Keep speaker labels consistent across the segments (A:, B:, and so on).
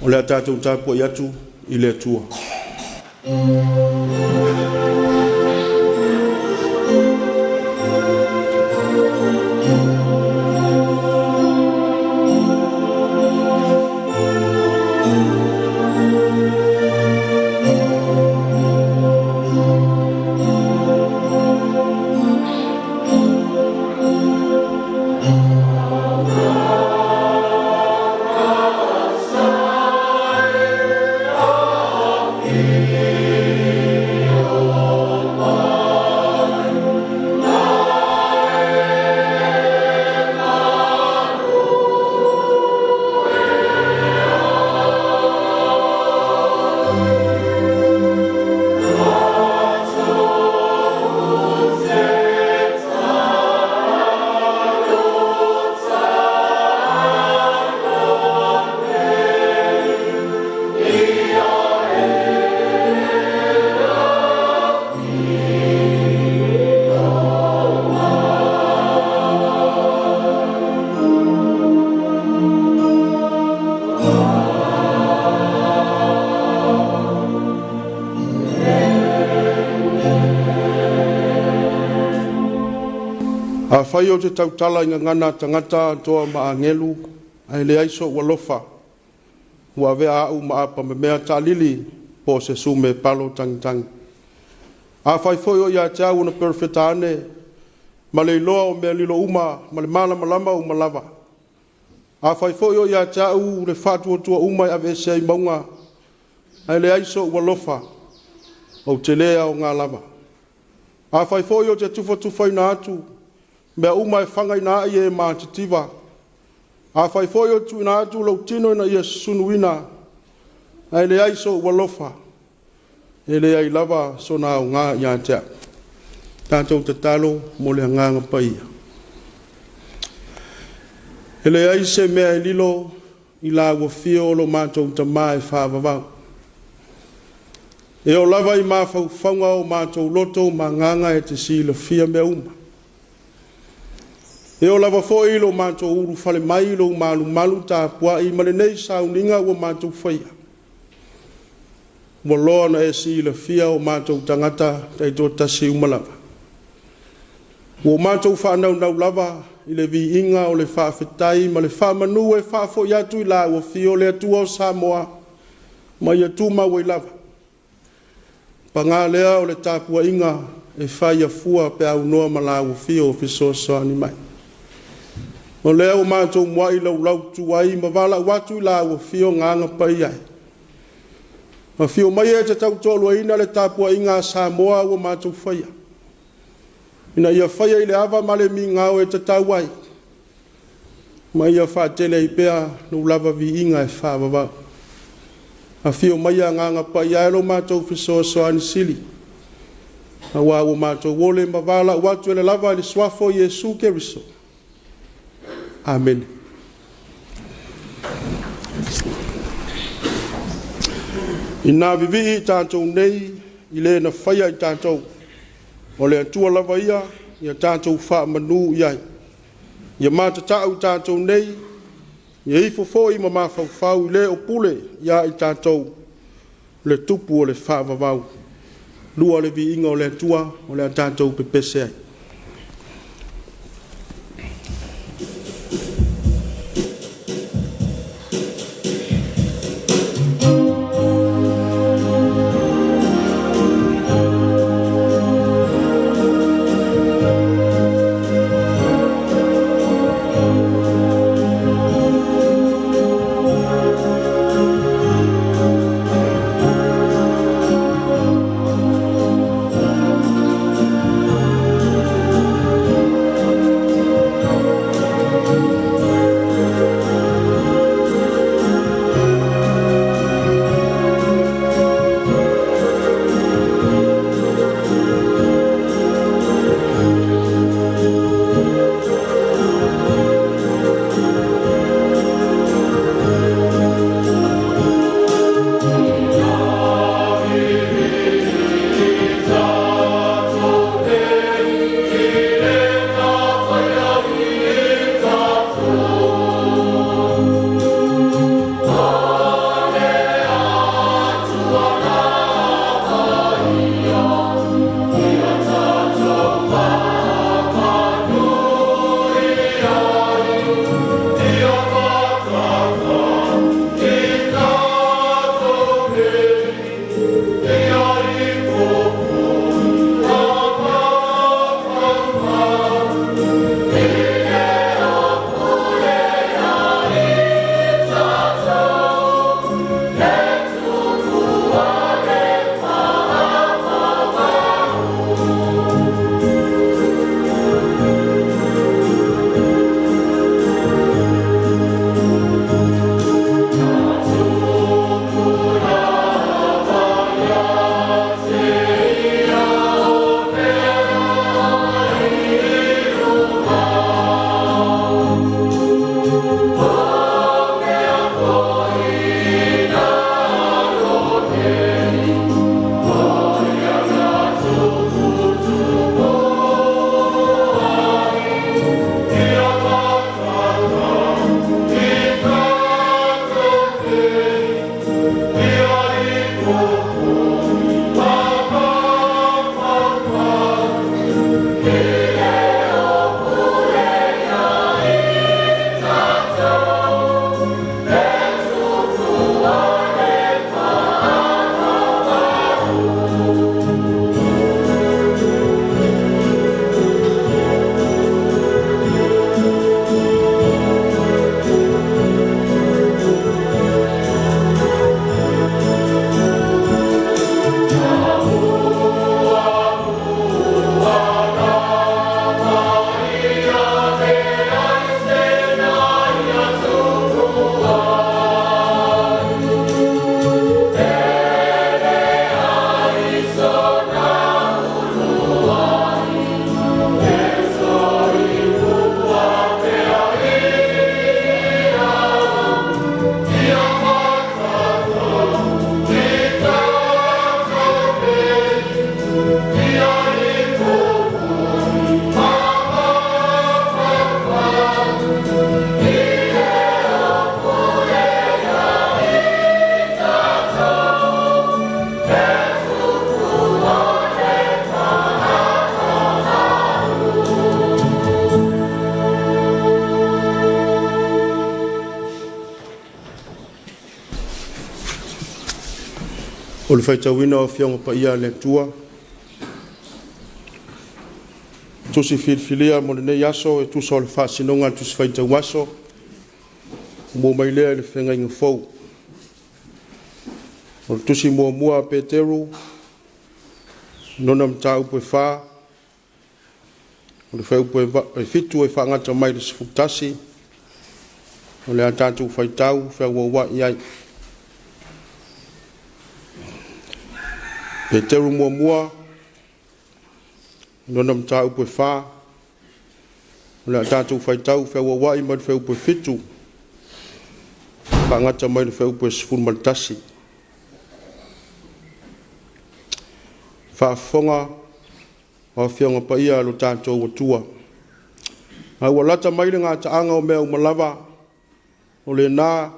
A: O le a tatou tapuai atu i le Atua. Afai ou te tautala i gagana a tagata atoa ma agelu ae leai sou alofa, ua avea au ma apamemea taalili po o se sumepalo tagitagi. Afai foi o ia te au ona perofeta ane ma le iloa o mea lilo uma ma le malamalama uma lava, afai foi o ia te au le faatuatua uma e aveese ai mauga, ae leai sou alofa, ou te le aoga lava. Afai foi ou te tufatufaina atu mea uma e fagaina ai e matitiva, afai foi ou te tuuina atu lou tino ina ia susunuina, ae leai sou alofa, e leai lava sona aoga ia te au. Tatou tatalo mo le Agaga Paia. E leai se mea e lilo i lau afio lo matou Tama e faavavau, e oo lava i mafaufauga o matou loto ma agaga e te silafia mea uma. E oo lava foi i lo matou ulufale mai i lou malumalu tapuai ma lenei sauniga ua matou faia, ua loa ona e silafia o matou tagata taitoatasi uma lava. Ua matou faanaunau lava i le viiga o le faafetai ma le faamanu e faafoi atu i lau Afio le Atua o Samoa ma ia tumau ai lava. Paga lea o le tapuaiga e fai afua pe a aunoa ma lau Afio fesoasoani mai. O lea ua matou muai laulaututu ai ma valaau atu i lau Afio Agaga Paia e, afio maia e te tautoaluaina le tapuaiga a Samoa ua matou faia, ina ia faia i le ava ma le migao e tatau ai, ma ia faatele ai pea lou lava viiga e faavavau. Afio maia Agaga Paia e, lo matou fesoasoani sili, aua ua matou ole ma valaau atu e lalava i le Suafa o Iesu Keriso. Amene. Ina vivii tatou nei i Le na faia i tatou, o le Atua lava ia, ia tatou faamanu i ai. Ia matatau i tatou nei, ia ifo foi ma mafaufau i Le o pule ia i tatou, le Tupu o le faavavau. Lua o le viiga o le Atua o le a tatou pepese ai. O le faitauina o Afioga Paia a le Atua, Tusi filifilia mo lenei aso e tusa o le faasinoga a le Tusi Faitau Aso, ua maua mai lea i le Feagaiga Fou. O le Tusi muamua a Peteru, lona mataupu e 4, o le fuaiupu e 7 e faagata mai i le 11, o le a tatou faitau feauauai ai. Peteru muamua, lona mataupu e 4, o le a tatou faitau feauauai mai le fuaiupu 7 faagata mai le fuaiupu 11. Faafofoga o Afioga Paia a lo tatou Atua. A ua lata mai le gataaga o mea uma lava, o lena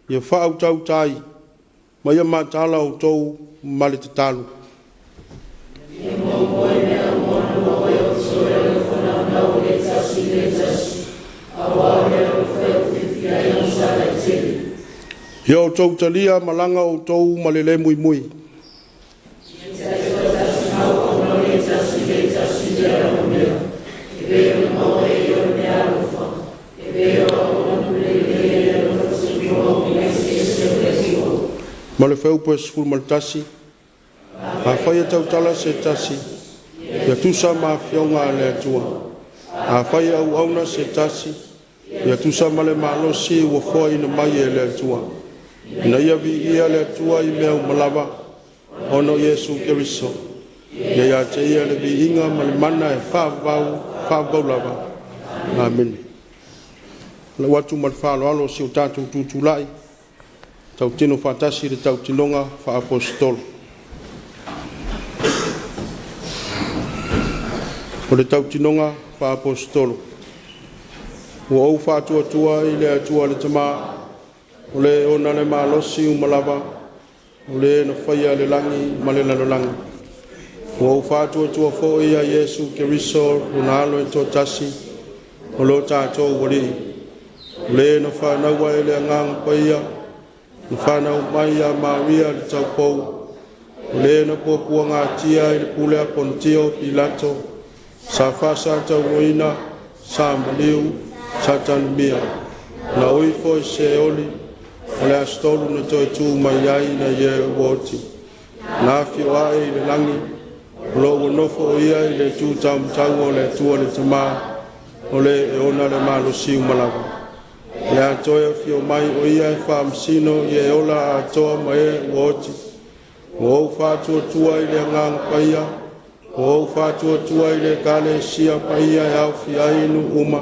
A: ia faautautaai ma ia mataala outou ma le tatalo. Ia outou talia malaga outou ma le le muimui. Ma le fuaiupu 11, afai e tautala se tasi, ia tusa ma Afioga a le Atua. Afai e auauna se tasi, ia tusa ma le malosi ua foaina mai e le Atua, ina ia viia le Atua i mea uma lava ona o Iesu Keriso. Ia ia te Ia le viiga ma le mana e faavavau, faavavau lava. Amene. Lau atu ma le faaaloalo si o tatou tutulai, tautino faatasi le tautinoga faa-Aposetolo. O le tautinoga faa-Aposetolo. Ua ou faatuatua i le Atua le Tama, o Le e ona le malosi uma lava, o Le na faia le lagi ma le lalolagi. Ua ou faatuatua foi ia Iesu Keriso Lona Alo e toatasi, o lo tatou Alii, o Le na fanau ae i le Agaga Paia, na fanau mai ia Maria i le taupou, o Le na puapuagatia i le pule a Ponitio Pilato, sa faasatauaina, sa maliu, sa tanumia, na o ifo i Seoli, o le aso tolu na toe tu mai ai nai e ua oti, na afio ae i le lagi, o lo o ua nofo o Ia i le itu taumatau o le Atua le Tama, o Le e ona le malosi uma lava. O le a toe afio mai o Ia e faamasino i e ola atoa ma e ua oti. Ua ou faatuatua i le Agaga Paia, ua ou faatuatua i le Ekalesia Paia e aofia ai nuu uma,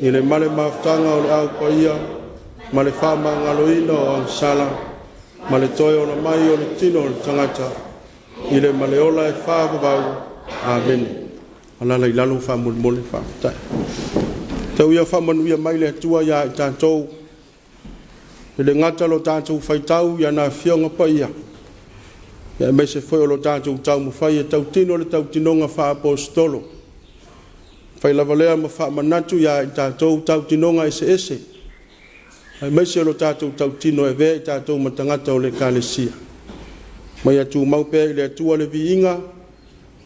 A: i le male mafutaga o le Au Paia, ma le faamagaloina o agasala, ma le toe ola mai o le tino o le tagata, i le ma le ola e faavavau. Amene. Alaala i lalo faamolemole, faafetai. Tau ia faamanuia mai le Atua ia i tatou, e le gata lo tatou faitau i ana Afioga Paia, aemaise foi o lo tatou taumafai e tautino le tautinoga faa-Aposetolo. E fai lava lea ma faamanatu ia i tatou tautinoga eseese, aemaise o lo tatou tautino e avea i tatou ma tagata o le Ekalesia. Ma ia tumau pea i le Atua le viiga,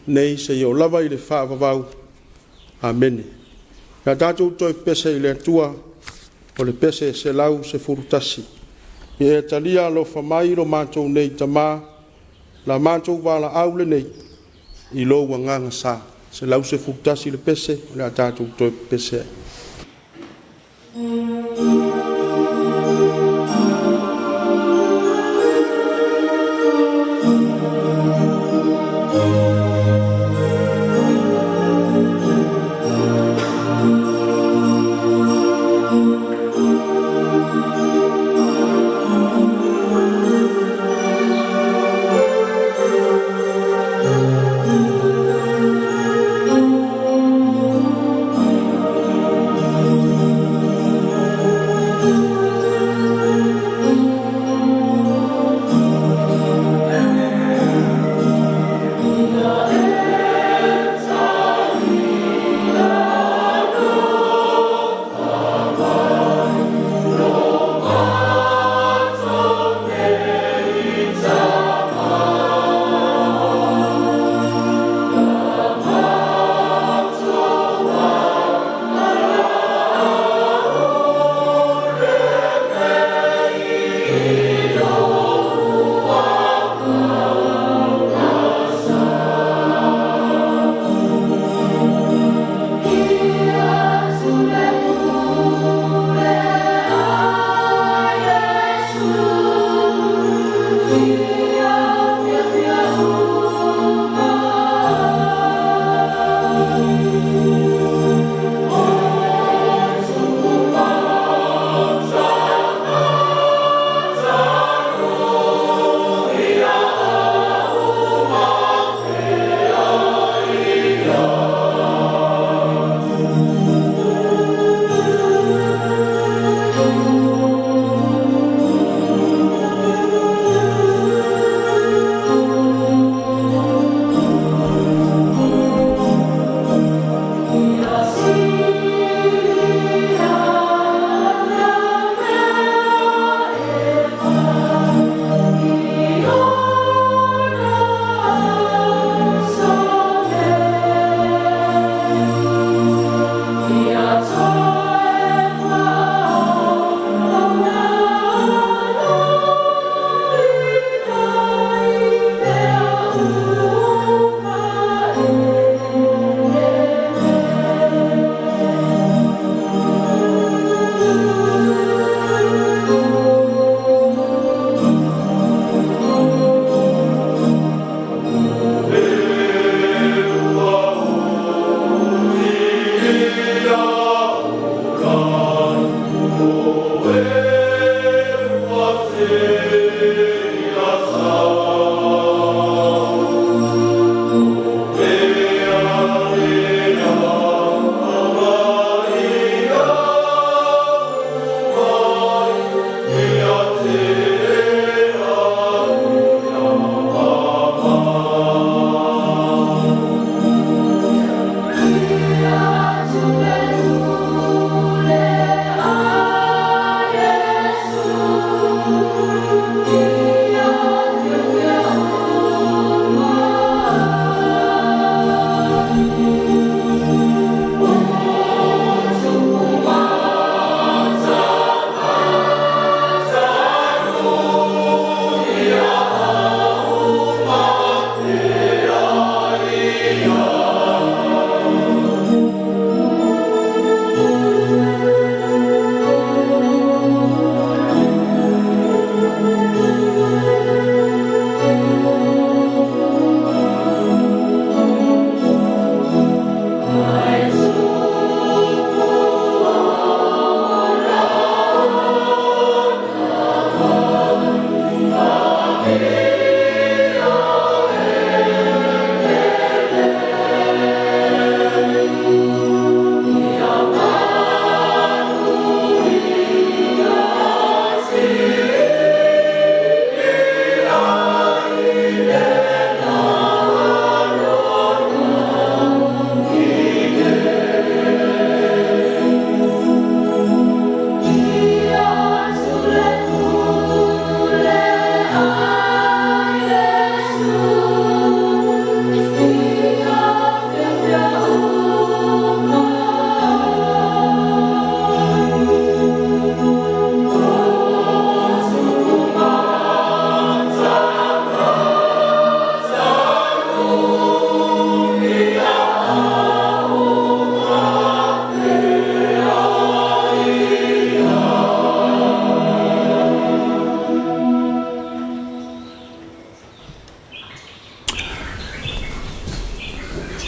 A: nei seia oo lava i le faavavau. Amene. Pe a tatou toe pepese i le Atua, o le pese 111. Ia e talia alofa mai lo matou nei Tama, la matou valaau lenei, i lou agaga sa. 111 le pese o le a tatou toe pepese ai.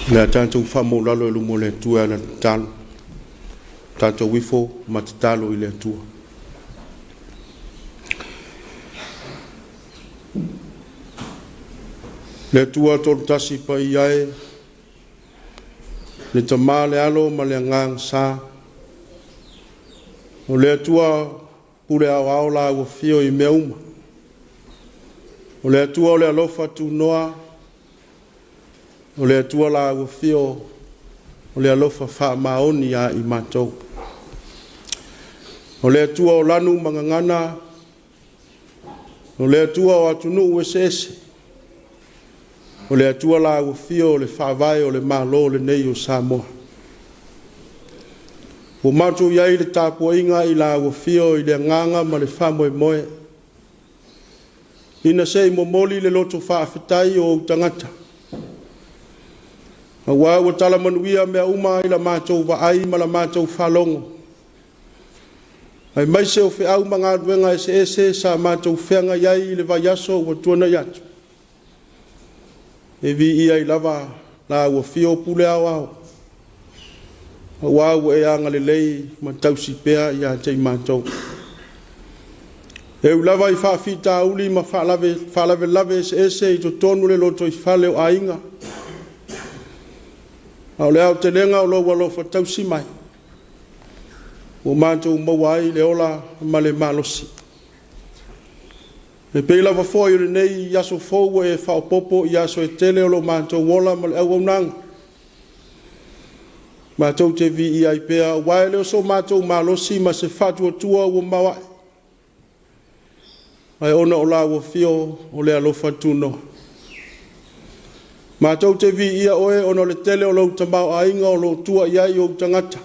A: Le a tatou faamoulalo i luma o le Atua e ala i le tatalo. Tatou ifo ma tatalo i le Atua. Le Atua Toolutasi Paia e, le Tama, le Alo ma le Agaga Sa, o le Atua pule aoao la Ua afio i mea uma, o le Atua o le alofa tunoa, o le Atua la Ua afio o le alofa faamaoni ia i matou. O le Atua o lanu ma gagana, o le Atua o atunuu eseese, o le Atua la Ua afio o le Faavae o le Malo lenei o Samoa. Ua matou i ai i le tapuaiga i la Ua afio i le agaga ma le faamoemoe, ina se i momoli le loto faafetai o ou tagata, aua ua tala manuia mea uma i la matou vaai ma la matou faalogo, aemaise o feau ma galuega eseese sa matou feagai ai i le vaiaso ua tuanai atu, e viia ai lava la Ua afio pule aoao, aua ua e agalelei ma tausi pea ia te i matou. E ui lava i faafitauli ma faalavelave eseese i totonu o le lotoifale o aiga, a o le aotelega o lou alofa tausi mai, ua matou maua ai le ola ma le malosi. E pei lava foi o lenei aso fou ua e faaopoopo i aso e tele o lo matou ola ma le auaunaga, matou te viia ai pea, aua e le o so matou malosi ma se faatuatua ua maoae, ae ona o la Ua afio o le alofa tunoa. Matou te viia Oe ona o le tele o lou tamaoaiga o lo o tua i ai ou tagata,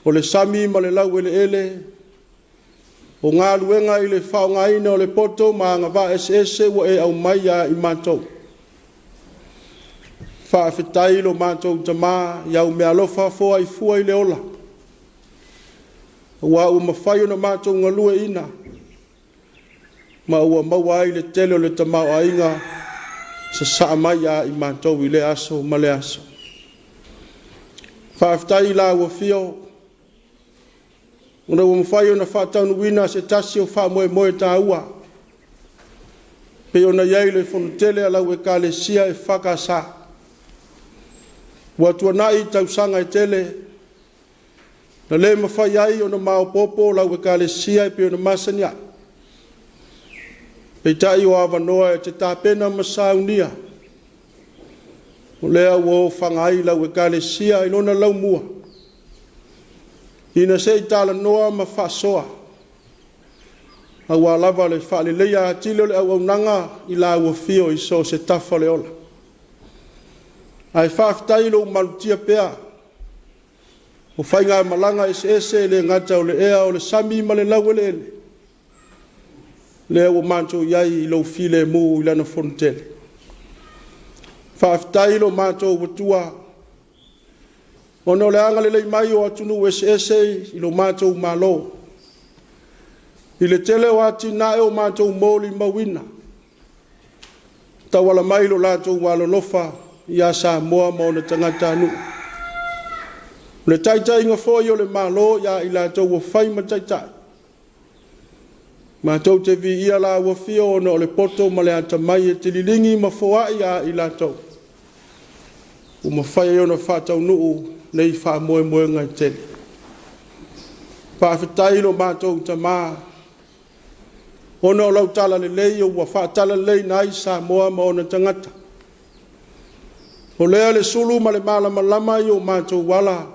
A: o le sami ma le laueleele, o galuega i le faaaogaina o le poto ma agavaa eseese ua e aumai ia i matou. Faafetai i lo matou Tama i au meaalofa foai fua i le ola, aua ua mafai ona matou galueaiina ma ua maua ai le tele o le tamaoaiga sasaa mai ia i matou i lea aso ma lea aso. Faafetai i la Ua afio Ona ua mafai ona faataunuuina se tasi o faamoemoe taua e pei ona i ai le Fonotele a lau Ekalesia EFKS. Ua tuanai tausaga e tele na le mafai ai ona maopoopo lau Ekalesia e pei ona masani ai. Peitai o avanoa e te tapena ma saunia, o lea ua ofaga ai lau Ekalesia i lona laumua, ina se i talanoa ma faasoa aua lava le faaleleia atili o le auaunaga i lau Afio i so o se tafa o le ola. Ae faafetai i lou malutia pea o faigamalaga eseese e le gata o le ea, o le sami ma le laueleele, lea ua matou i ai i lou filemu i lana Fonotele. Faafetai i lo matou Atua ona o le agalelei mai o atunuu eseese i lo matou Malo i le tele o atinae ua matou molimauina e tauala mai i lo latou alolofa ia Samoa ma ona tagatanuu. O le taitaiga foi o le Malo ia i latou ua fai ma taitai, matou te viia lau Afio ona o le poto ma le atamai e te liligi ma foai ia i latou ua mafai ai ona faataunuu nei faamoemoega e tele. Faafetai i lo matou Tama ona o lau talalelei ua faatalaleleiina ai Samoa ma ona tagata. O lea le sulu ma le malamalama i o matou ala,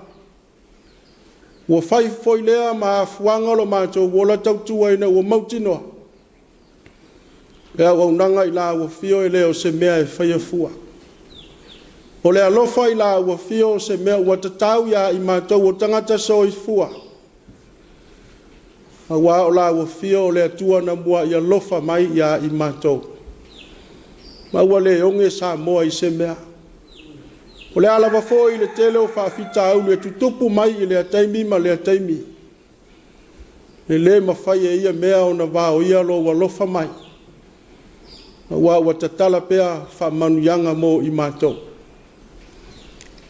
A: ua fai foi lea ma afuaga o lo matou ola tautua ina ua mautinoa le auaunaga i lau Afio e le o se mea e faia fua. O le alofa i lau Afio o se mea ua tatau ia i matou o tagata soifua, aua o lau Afio o le Atua na muai alofa mai ia i matou, ma ua le oge Samoa i se mea. O le a lava foi le tele o faafitauli e tutupu mai i lea taimi ma lea taimi, e le mafai e ia mea ona vaoia lou alofa mai, aua ua tatala pea faamanuiaga mo i matou.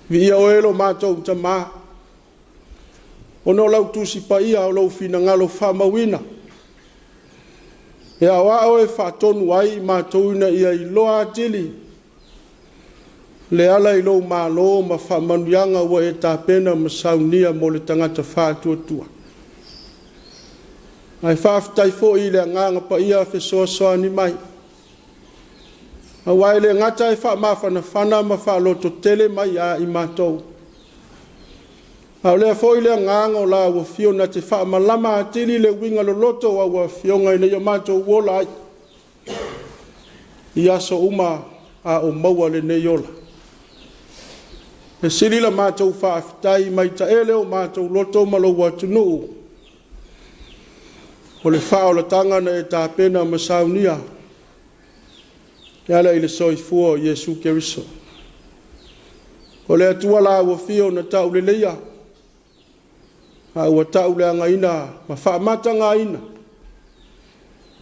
A: Viia Oe lo matou Tama, ona o lau Tusi Paia o lou finagalo faamauina, e aoao e faatonu ai i matou ina ia iloa atili le ala i lou Malo ma faamanuiaga ua e tapena ma saunia mo le tagata faatuatua. Ae faafetai foi i le Agaga Paia fesoasoani mai, aua e le gata e faamafanafana ma faalototele mai ia i matou, a o lea foi le Agaga o lau Afio na te faamalama atili le uiga loloto o au Afioga ina ia matou ola ai i aso uma a o maua lenei ola. E sili la matou faafetai mai taele o matou loto ma lou atunuu o le faaolataga na e tapena ma saunia e ala i le soifua o Iesu Keriso. O le Atua lau Afio na tauleleia, a ua tauleagaina ma faamatagaina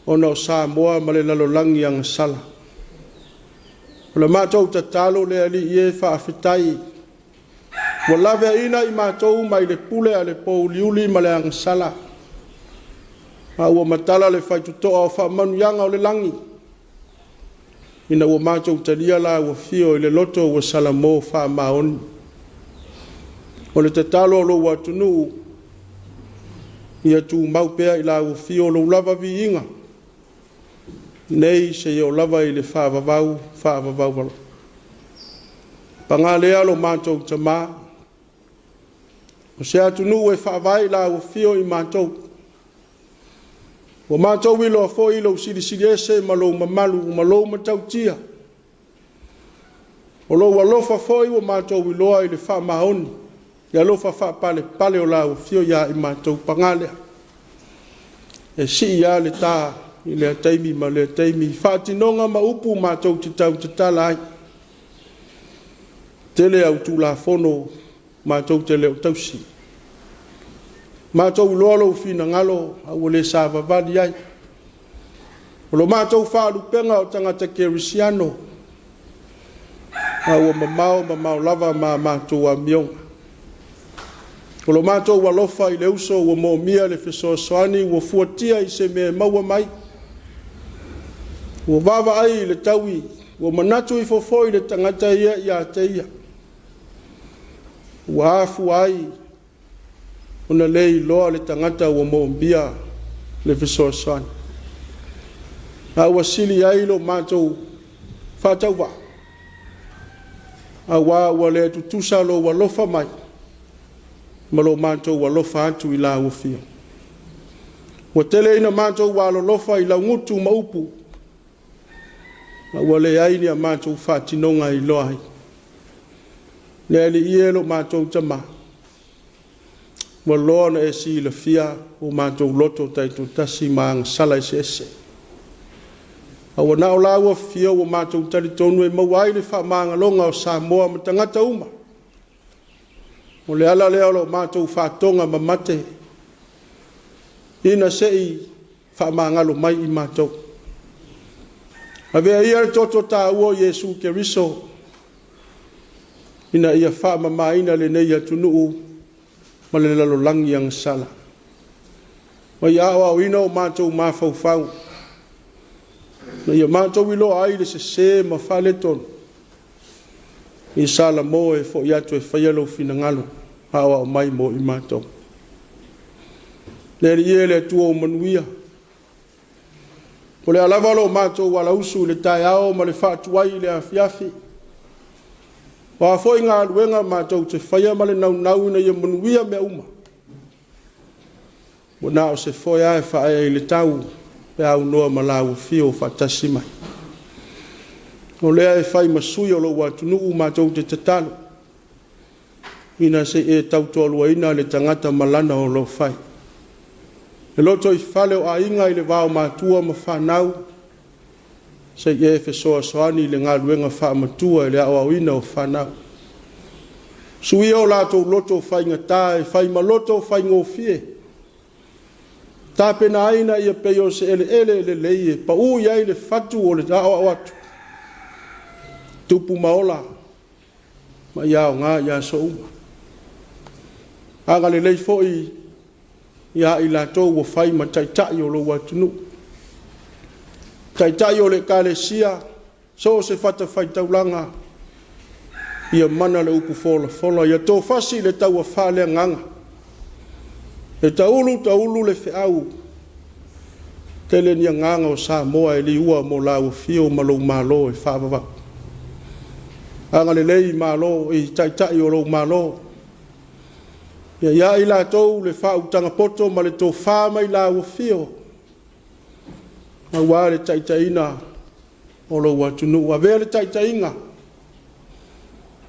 A: ona o Samoa ma le lalolagi agasala. O le matou tatalo lea Alii e, faafetai ua laveaiina i matou mai le pule a le pouliuli ma le agasala, a ua matala le faitotoa o faamanuiaga o le lagi ina ua matou talia lau Afio i le loto ua salamo faamaoni. O le tatalo a lou atunuu, ia tumau pea i lau Afio lou lava viiga, nei seia oo lava i le faavavau faavavau. Paga lea lo matou Tama, o se atunuu e faavae i lau Afio i matou, ua matou iloa foi lou Silisili Ese ma lou mamalu ma lou matautia. O lou alofa foi ua matou iloa i le faamaoni, le alofa faapalepale o lau Afio ia i matou. Paga lea, e sii lava le ta i lea taimi ma lea taimi i faatinoga ma upu matou te tautatala ai. Tele au Tulafono matou te le o tausi, matou iloa lou finagalo a ua le savavali ai. O lo matou faalupega o tagata kerisiano, a ua mamao mamao lava ma a matou amioga. O lo matou alofa i le uso ua moomia le fesoasoani ua fuatia i se mea e maua mai. Ua vaavaai i le taui, ua manatu ifo foi le tagata ia ia te ia, ua afua ai ona le iloa le tagata ua moomia le fesoasoani. A ua sili ai lo matou faatauvaa, auā ua le tutusa lou alofa mai ma lo matou alofa atu i lau Afioga. Ua tele ina matou alolofa i laugutu ma upu, a ua leai ni a matou faatinoga e iloa ai. Le Alii e lo matou Tama, ua loa ona e silafia o matou loto taitoatasi ma agasala eseese. A ua na o lau Afio ua matou talitonu e maua ai le faamagaloga o Samoa ma tagata uma. O le ala lea o lo matou faatogamamate, ina se i faamagalo mai i matou. Avea ia le toto taua o Iesu Keriso ina ia faamamaina lenei atunuu ma le lalolagi agasala. Ma ia aoaoina o matou mafaufau, ina ia matou iloa ai le sese ma faaletonu, ia Salamo e foi atu e faia lou finagalo, aoao mai mo i matou. Le Alii e le Atua o manuia, o le a lava lo matou alausu i le taeao ma le faatuai i le afiafi, o a foi galuega matou te faia ma le naunau ina ia manuia mea uma, ua na o se foe lava e faaee i le tau pe a aunoa ma lau afio faatasi mai. O lea e fai ma sui o lou atunuu matou te tatalo, ina se i e tautoaluaina le tagata ma lana o lo o fai. Le lotoifale o aiga i le va o matua ma fanau, se i e fesoasoani i le galuega faamatua i le aoaoina o fanau. Suia o latou loto faigata e fai ma loto faigofie, tapena ai ina ia pei o se eleele lelei e pau i ai le fatu o le aoao atu, tupu ma ola ma ia aoga i aso uma. Agalelei foi ia i latou ua fai ma taitai o lou atunuu, taitai o le Ekalesia, so o se fatafaitaulaga, ia mana le upu folafola, ia tofasi le taua faaleagaga, e taulu taulu le feau, tele ni agaga o Samoa e liua mo lau afio ma lou malo e faavavau. Agalelei Malo i Taitai o lou Malo, ia i ai latou le faautaga poto ma le tofa mai lau afio aua le taitaiina o lou atunuu. Avea le taitaiga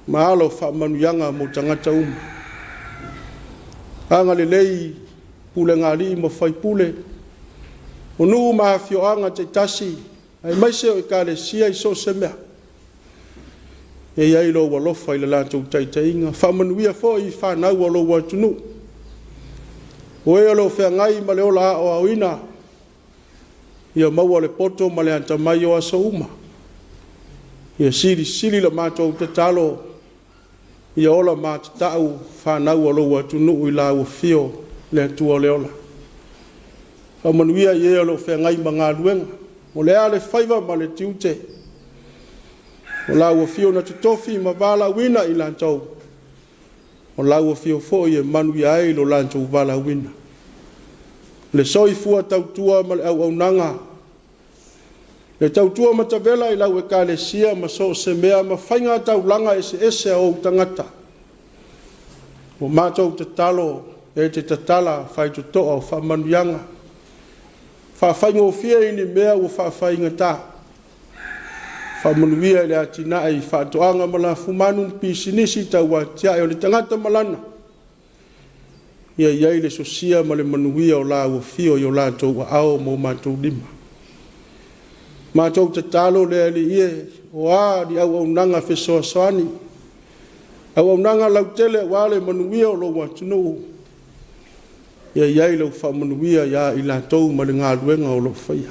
A: ma alo o faamanuiaga mo tagata uma. Agalelei i pulega a alii ma faipule o nuu ma afioaga taitasi aemaise o Ekalesia i so o se mea, ia i ai lou alofa i le latou taitaiga. Faamanuia foi i fanau a lou atunuu, o e o lo o feagai ma le ola aoaoina, ia maua le poto ma le atamai o aso uma. Ia silisili la matou tatalo, ia ola matatau fanau a lou atunuu i lau afio le Atua o le ola. Faamanuia i e o lo o feagai ma galuega, o le a le faiva ma le tiute, o lau afio na totofi ma valaauina i latou, o lau afio foi e manuia ai lo latou valaauina. Le soifua tautua ma le auaunaga, le tautua matavela i lau Ekalesia ma so o se mea ma faigataulaga eseese a ou tagata, ua matou tatalo e te tatala faitotoa o faamanuiaga, faafaigofie i ni mea ua faafaigata, faamanuia i le atinae i faatoaga ma lafumanu ma pisinisi tau atiae o le tagata ma lana, ia i ai le sosia ma le manuia o lau afio i o latou aao ma o matou lima. Matou tatalo le Alii e, o a ni auaunaga fesoasoani, auaunaga lautele aua le manuia o lou atunuu, ia i ai lau faamanuia ia i latou ma le galuega o lo o faia.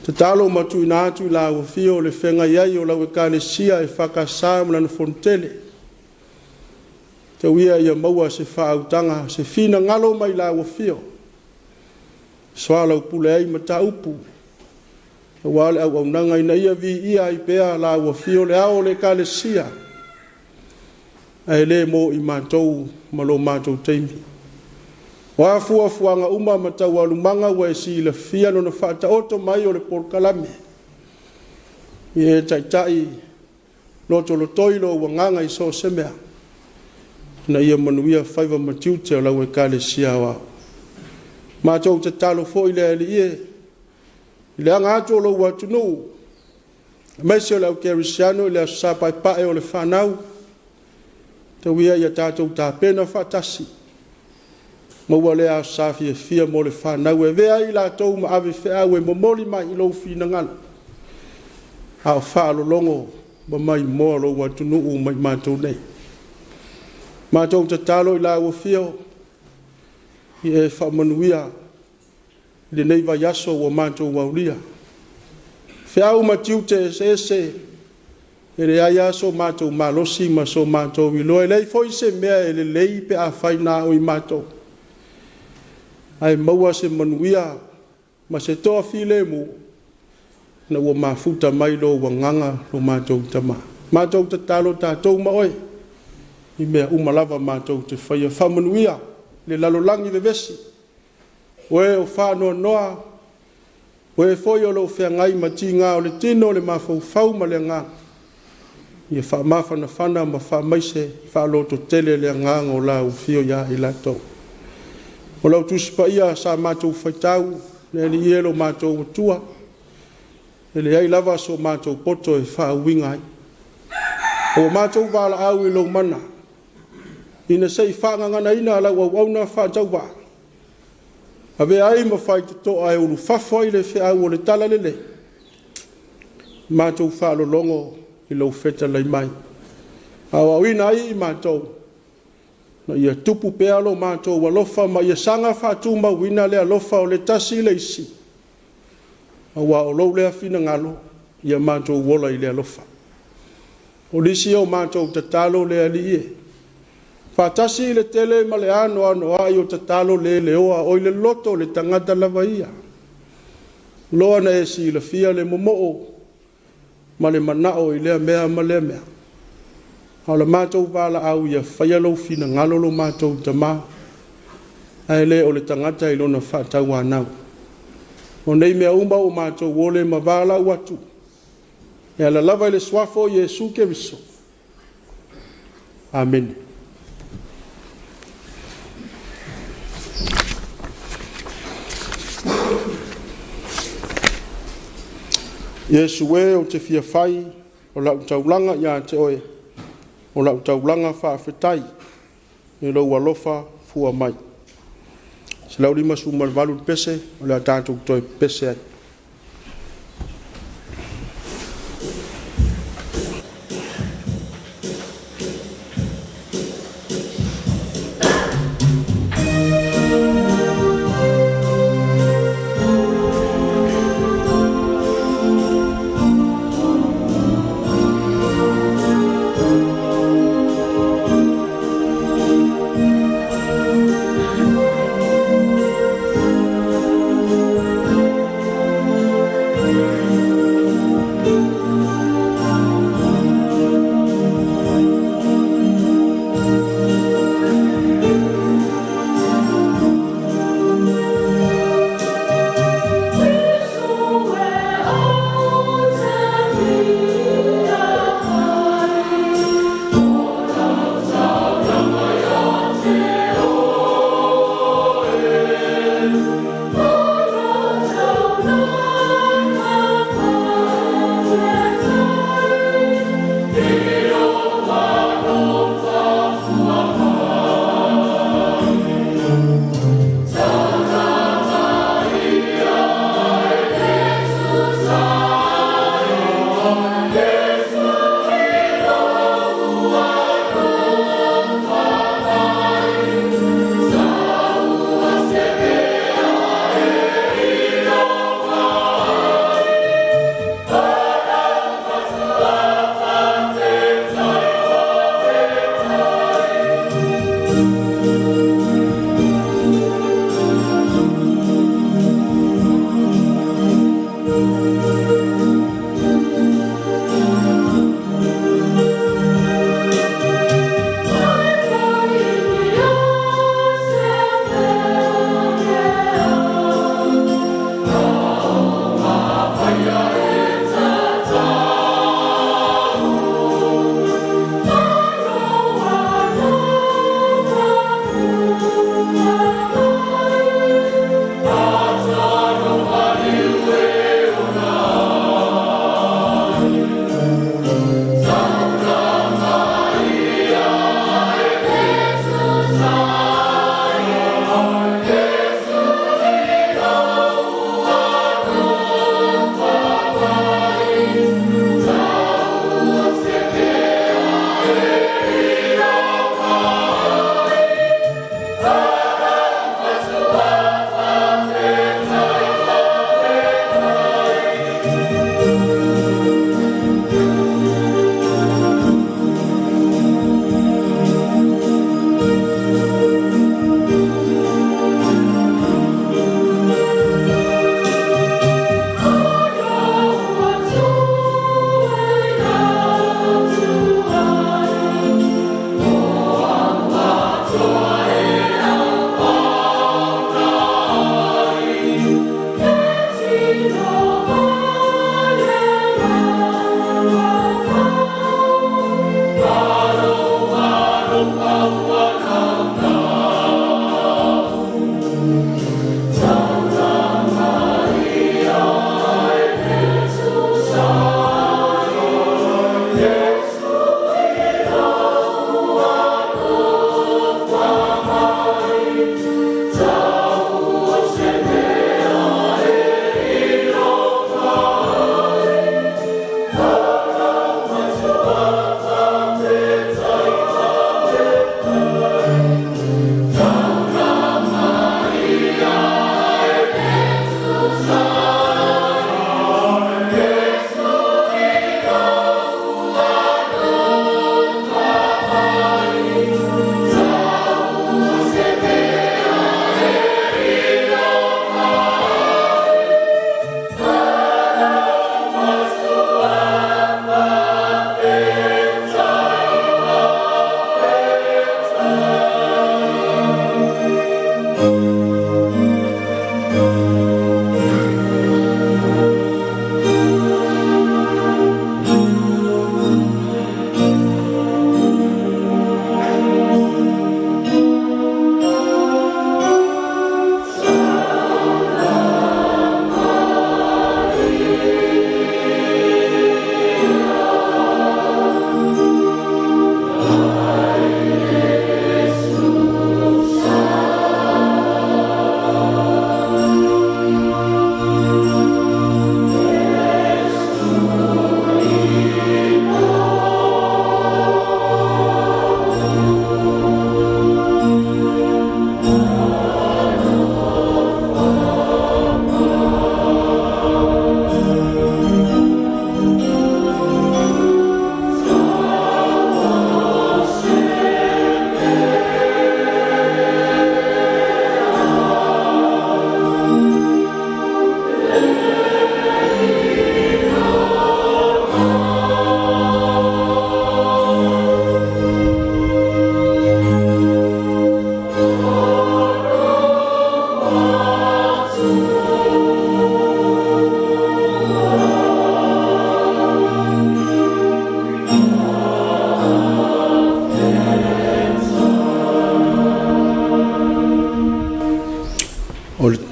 A: Tatalo ma tuuina atu i lau afio le feagai ai o lau Ekalesia EFKS ma lana Fonotele. Tau ia ia maua se faautaga, se finagalo mai lau Afio, soalaupule ai mataupu aua le auaunaga ina ia viia ai pea lau Afio le ao o le Ekalesia, ae le mo i matou ma lo matou taimi. O a fuafuaga uma ma taualumaga ua e silafia lona faataoto mai o le polokalame, ia e Taitai, lotolotoi lou Agaga i so o se mea, ina ia manuia faiva ma tiute o lau Ekalesia Aoao. Matou tatalo foi le Alii e, i le aga atu o lou atunuu, aemaise o le au kerisiano i le Aso Sa Paepae o le Fanau, tau ia ia tatou tapena faatasi, maua lea Aso Sa fiafia mo le fanau e avea ai i latou ma ave feau e momoli mai lou finagalo, a o faalologo ma maimoa lou atunuu ma i matou nei. Matou tatalo i lau Afio, ia e faamanuia i lenei vaiaso ua matou aulia. Feau ma tiute eseese, e leai lava so matou malosi ma so matou iloa, e leai foi se mea e lelei pe afai na o i matou, ae maua se manuia ma se toafilemu, ina ua mafuta mai lou Agaga lo matou Tama. Matou tatalo tatou ma Oe i mea uma lava matou te faia. Faamanuia le lalolagi vevesi, o e o faanoanoa, o e foi o lo o feagai ma tiga o le tino, le mafaufau ma le agaga, ia faamafanafana ma faamaise, faalototele le agaga o lau Afio ia i latou. O lau Tusi Paia sa matou faitau, le Alii e, lo matou Atua, e leai lava so matou poto e faauiga ai. Ua matou valaau i lou mana ina se i faagaganaina lau auauna faatauvaa, avea ai ma faitotoa e ulufafo ai le feau o le Talalelei, matou faalologo i lou fetalai mai, aoaoina ai i matou ina ia tupu pea lo matou alofa ma ia saga faatumauina le alofa o le tasi i le isi, aua o lou lea finagalo, ia matou ola i le alofa. O nisi a matou tatalo le Alii e, faatasi le tele ma le anoanoai o tatalo le leoa o i le loto o le tagata lava ia, loa ona e silafia le momo'o ma le mana'o i lea mea ma lea mea. A o le matou valaau, ia faia lou finagalo lo matou Tama, ae le o le tagata i lona faatauanau. O nei mea uma ua matou ole ma valaau atu e ala lava i le Suafa o Iesu Keriso. Amene. Iesu e, ou te fia fai o lau taulaga ia te Oe, o lau taulaga faafetai i lou alofa fua mai. 158 le pese, o le a tatou toe pepese ai.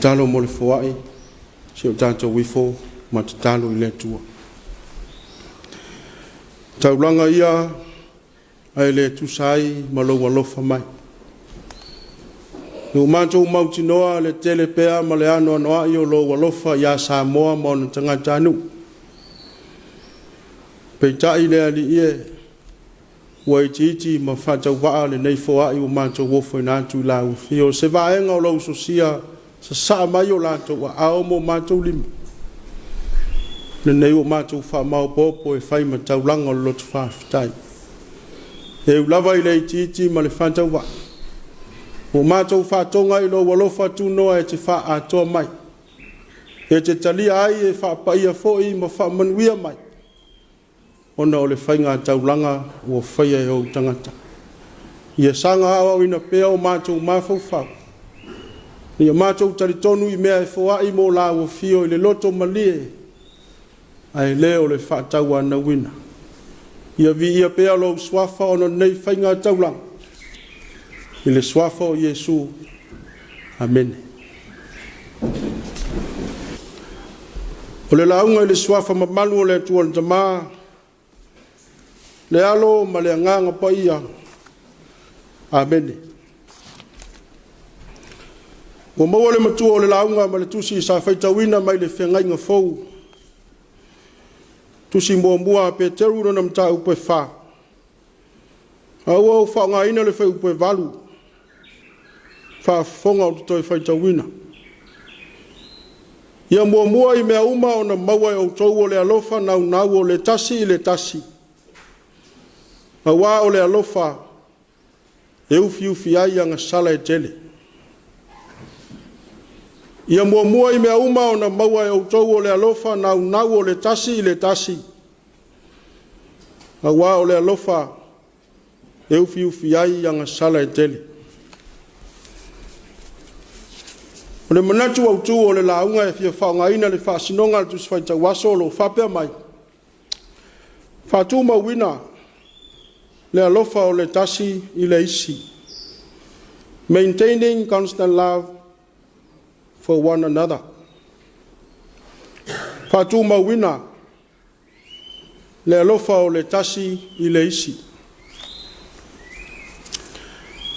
A: Tatalo mo le foai, si o tatou ifo ma tatalo i le Atua. Taulaga ia ae le tusa ai ma lou alofa mai. Ua matou mautinoa le tele pea ma le anoanoai o lou alofa ia Samoa ma ona tagatanuu. Peitai le Alii e, ua itiiti ma faatauvaa lenei foai ua matou ofoina atu i lau afio, o se vaega o lou usosia, sasaa mai o latou aao ma o matou lima, lenei ua matou faamaopoopo e fai ma taulaga o le loto faafetai. E ui lava i le itiiti ma le faatauvaa, ua matou faatoga i lou alofa tunoa e te faaatoa mai, e te talia ai e faapaia foi ma faamanuia mai, ona o le faiga taulaga ua faia e ou tagata. Ia saga aoaoina pea o matou mafaufau, ia matou talitonu i mea e foai mo lau afio i le loto malie, ae le o le faatauanauina. Ia viia pea lou suafa ona o lenei faiga taulaga, i le suafa o Iesu. Amene. O le lauga i le suafa mamalu o le Atua le Tama, le Alo ma le Agaga Paia. Amene. Ua maua le matua o le lauga ma le tusi sa faitauina mai le Feagaiga Fou. Tusi muamua a Peteru lona mataupu e 4, a ua ou faaaogaina le fuaiupu e 8, faafofoga ou te toe faitauina. Ia muamua i mea uma ona maua e outou o le alofa naunau o le tasi i le tasi, aua o le alofa e ufiufi ai agasala e tele. Ia muamua i mea uma ona maua e outou o le alofa naunau o le tasi i le tasi, aua o le alofa e ufiufi ai agasala e tele. O le manatu autu o le lauga e fia faaaogaina le faasinoga a le Tusi Faitau Aso o lo o faapea mai: faatumauina le alofa o le tasi i le isi. Maintaining constant love for one another. Faatumauina le alofa o le tasi i le isi.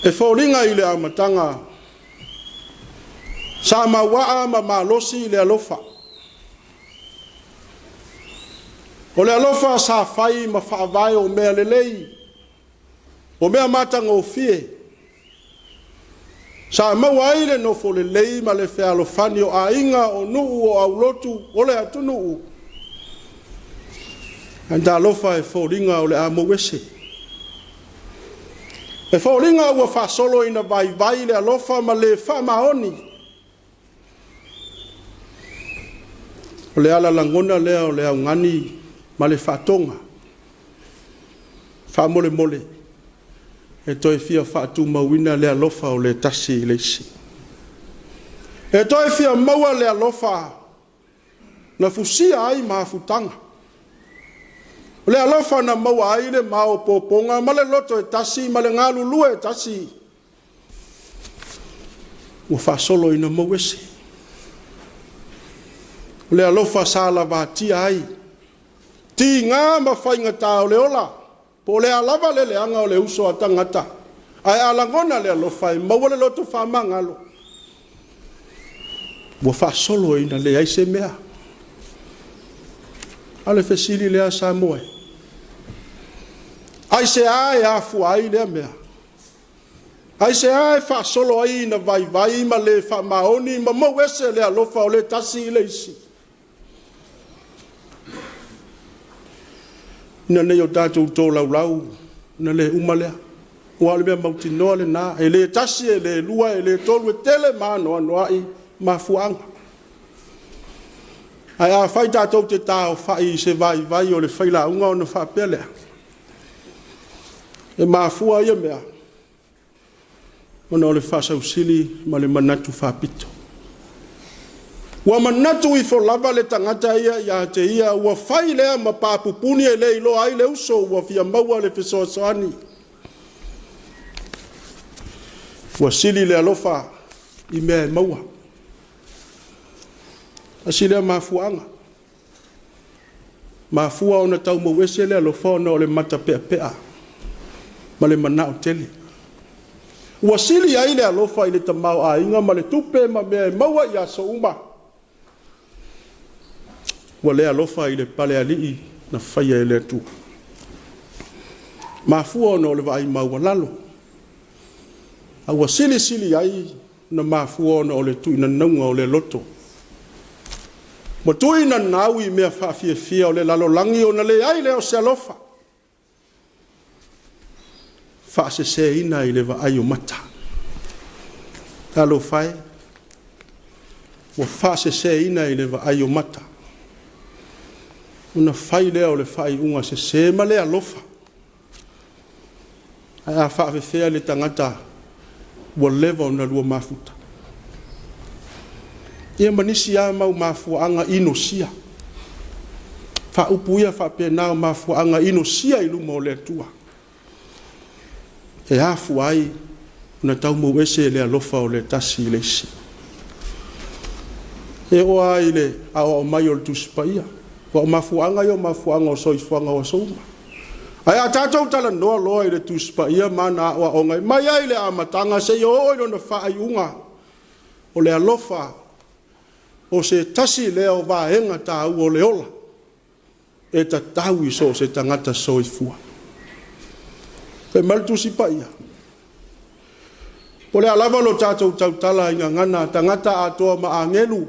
A: E foliga i le amataga sa mauaa ma malosi le alofa. O le alofa sa fai ma faavae o mea lelei, o mea matagofie, sa maua ai le nofo lelei ma le fealofani o aiga, o nuu, o aulotu, o le atunuu. Ae talofa e foliga o le a mou ese. E foliga ua faasolo ina vaivai le alofa ma le faamaoni. O le ala lagona lea o le augani ma le faatoga. Faamolemole, e toe fia faatumauina le alofa o le tasi i le isi. E toe fia maua le alofa na fusia ai mafutaga. O le alofa na maua ai le maopoopoga ma le loto e tasi ma le galulue e tasi. Ua faasolo ina mou ese. O le alofa sa lavatia ai tiga ma faigata o le ola, po o le a lava le leaga o le uso a tagata, ae a lagona le alofa e maua le loto faamagalo. Ua faasolo ina leai se mea. A o le fesili lea Samoa, aisea e afua ai lea mea? Aisea e faasolo ai ina vaivai ma le faamaoni ma mou ese le alofa o le tasi i le isi? Ina ne i o tatou tolaulau ona le uma lea. Aua o le mea mautinoa lena, e le tasi, e le lua, e le tolu, e tele ma anoanoai mafuaaga. Ae afai tatou te taofai i se vaivai o le failauga ona faapea lea, e mafua ia mea ona o le faasausili ma le manatu faapito. Ua manatu ifo lava le tagata ia ia te ia, ua fai lea ma papupuni e le iloa ai le uso ua fia maua le fesoasoani. Ua sili le alofa i mea e maua. Tasi lea mafuaaga. Mafua ona tau mauese le alofa ona o le matapeapea ma le manao tele. Ua sili ai le alofa i le tamaoaiga ma le tupe ma mea e maua i aso uma. Ua le alofa i le palealii na faia e le Atua. Mafua ona o le vaai maualalo. A ua silisili ai na mafua ona o le tuinanauga o le loto. Ua tuinanau i mea faafiafia o le lalolagi ona leai lea o se alofa. Faaseseina i le vaai o mata. Talofa e, ua faaseseina i le vaai o mata. Ona fai lea o le faaiuga sese ma le alofa. Ae a faafefea le tagata ua leva ona lua mafuta? Ia ma nisi lava mau mafuaaga inosia. Faaupu ia faapena o mafuaaga inosia i luma o le Atua. E afua ai ona tau mauese le alofa o le tasi i le isi. E oo lava i le aoao mai o le Tusi Paia, aua o mafuaaga ia o mafuaaga o soifuaga o aso uma. Ae a tatou talanoa loa i le Tusi Paia ma ana aoaoga e mai ai i le amataga seia oo i lona faaiuga, o le alofa o se tasi lea o vaega taua o le ola e tatau i so o se tagata soifua. Fai mai le Tusi Paia, po o le a lava lo tatou tautala i gagana tagata atoa ma agelu,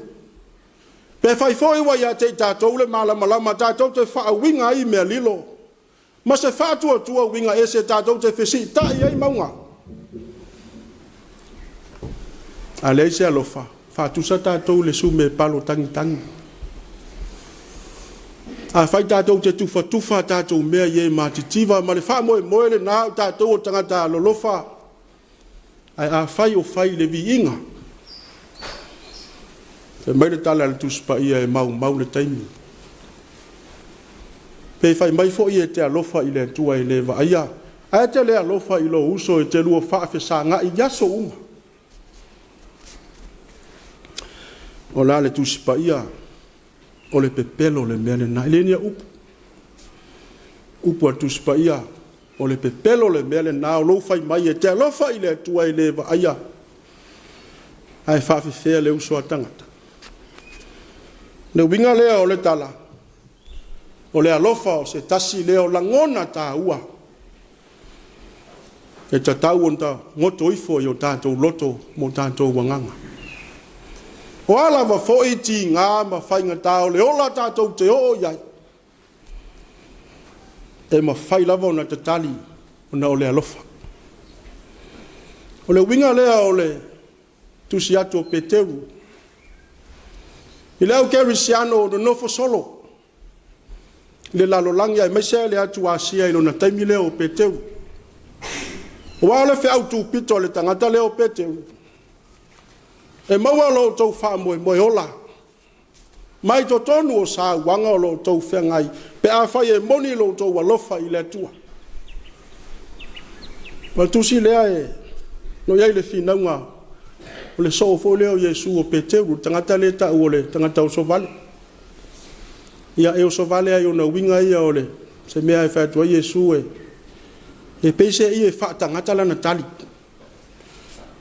A: pe fai foi ua ia te i tatou le malamalama tatou te faauiga ai mea lilo, ma se faatuatua uiga ese tatou te fesiitai ai mauga. A leai se alofa, faatusa tatou i le sume palo tagitagi. Afai tatou te tufatufa a tatou mea i e matitiva ma le faamoemoe lena o tatou o tagata alolofa, ae afai o fai i le viiga, fai mai le tala a le Tusi Paia e maumau le taimi. Pe fai mai foi e te alofa i le Atua e le vaaia, ae te le alofa i lou uso e te lua faafesagai i aso uma. O la le Tusi Paia, o le pepelo le mea lena. E le ni au upu. Upu a le Tusi Paia, o le pepelo le mea lena o lou fai mai e te alofa i le Atua e le vaaia, ae faafefea le uso a tagata. Le uiga lea o le tala, o le alofa o se tasi lea o lagona taua e tatau ona goto ifo i o tatou loto ma o tatou agaga. O a lava foi tiga ma faigata o le ola tatou te oo i ai, e mafai lava ona tatali ona o le alofa. O le uiga lea o le tusi atu o Peteru i le au kerisiano o nonofo solo i le lalolagi aemaise le atu Asia i lona taimi lea o Peteru. Aua o le feau tupito a le tagata lea o Peteru, e maua lo outou faamoemoe ola mai totonu o sauaga o lo outou feagai, pe afai e moni lo outou alofa i le Atua. O le tusi lea e no i ai le finauga o le soo foi lea o Iesu o Peteru, le tagata lea e tau o le tagata osovale. Ia, e osovale lava i ona uiga ia o le se mea e fai atu ai Iesu e pei se i e faatagata lana tali.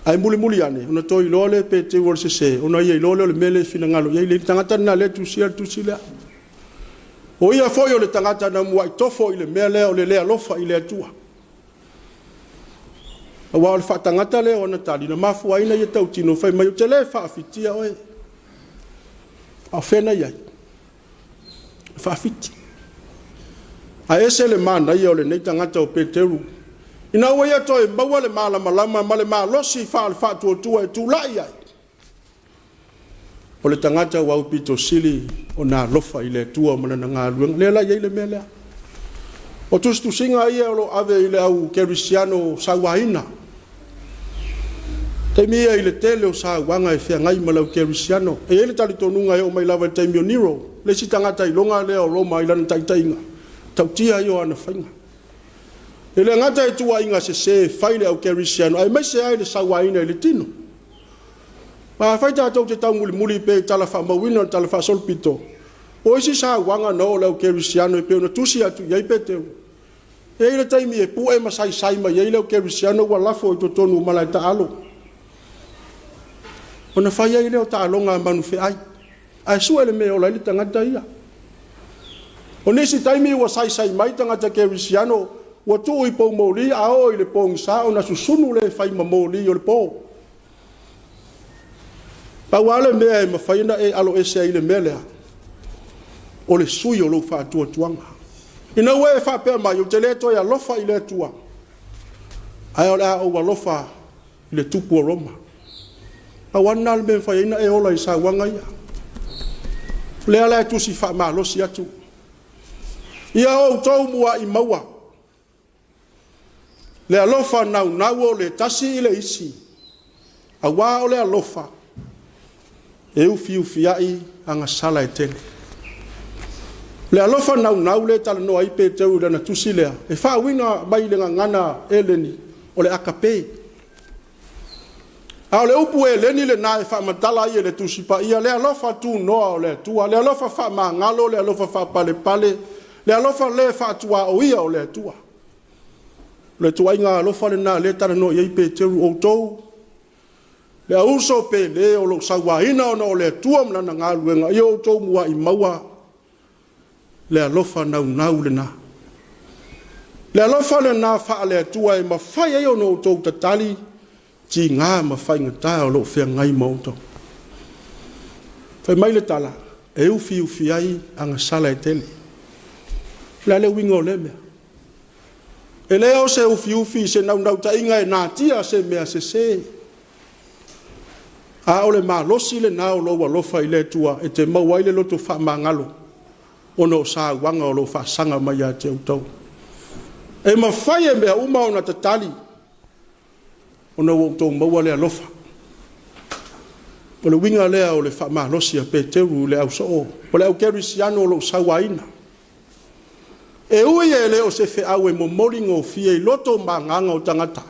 A: Ae mulimuli ane, ona toe iloa lea e Peteru o le sese, ona ia iloa lea o le mea lea e finagalo i ai le tagata lena lea e tusia le tusi lea. O ia foi o le tagata na muai tofo i le mea lea o le le alofa i le Atua. Aua o le faatagata lea o ana tali, na mafua ai ona ia tautino fai mai, ou te le faafitia oe. A o fea na i ai? Faafiti. Ae ese le manaia o lenei tagata o Peteru, ina ua ia toe maua le malamalama ma le malosi faale-faatuatua e tulai ai, o le tagata ua aupito sili ona alofa i le Atua ma lana galuega. Lea la e i ai le mea lea. O tusitusiga ia o lo o ave i le au kerisiano sauaina. Taimi ia i le tele o sauaga e feagai ma le au kerisiano. E i ai le talitonuga e oo mai lava i le taimi o Nero, le isi tagata iloga lea o Roma i lana taitaiga, tautia ia o ana faiga. E le gata i tuuaiga sese e fai i le au kerisiano, aemaise ai le sauaina i le tino. Ma afai tatou te taumulimuli pea i tala faamauina o le Tala Faasolopito, o isi sauaga na oo i le au kerisiano e pei ona tusi atu i ai Peteru, e i ai le taimi e pue ma saisai mai ai le au kerisiano ua lafo i totonu o malae taalo, ona fai ai lea o taaloga a manufeai, ae sue le mea e ola ai le tagata ia. O nisi taimi ua saisai mai tagata kerisiano ua tuu i poumoli, a oo i le pogisa ona susunu lea e fai ma moli o le po. Pau lava le mea e mafai ona e aloese ai i le mea lea, o le sui o lou faatuatuaga. Ina ua e faapea mai, ou te le toe alofa i le Atua, ae o le a ou alofa i le tupu o Roma. Pau lava lena o le mea e mafai ai ona e ola i sauaga ia. O lea la e tusi faamalosi atu, ia outou muai maua le alofa naunau o le tasi i le isi, aua o le alofa e ufiufiai agasala e tele. O le alofa naunau lea e talanoa ai Peteru i lana tusi lea, e faauiga mai i le gagana Eleni, o le akape. A o le upu Eleni lena e faamatala ai e le Tusi Paia le alofa tunoa o le Atua, le alofa faamagalo, le alofa faapalepale, le alofa le faatuaoia o le Atua. O le ituaiga alofa lena o lea e talanoa i ai Peteru, outou le auuso pele o lo o sauaina ona o le Atua ma lana galuega, ia outou muai maua le alofa naunau lena. Le alofa lena faale-Atua e mafai ai ona outou tatali tiga ma faigata o lo o feagai ma outou. Fai mai le tala, e ufiufi ai agasala e tele. O le a le uiga o lea mea? E le o se ufiufi i se naunautaiga e natia se mea sese, a o le malosi lena o lou alofa i le Atua e te maua ai le loto faamagalo ona o sauaga o lo o faasaga mai ia te outou. E mafai e mea uma ona tatali ona ua outou maua le alofa. O le uiga lea o le faamalosi a Peteru i le ausoo o le aukerisiano o lo o sauaina. E ui e le o se feau e momoli gofie i loto ma agaga o tagata,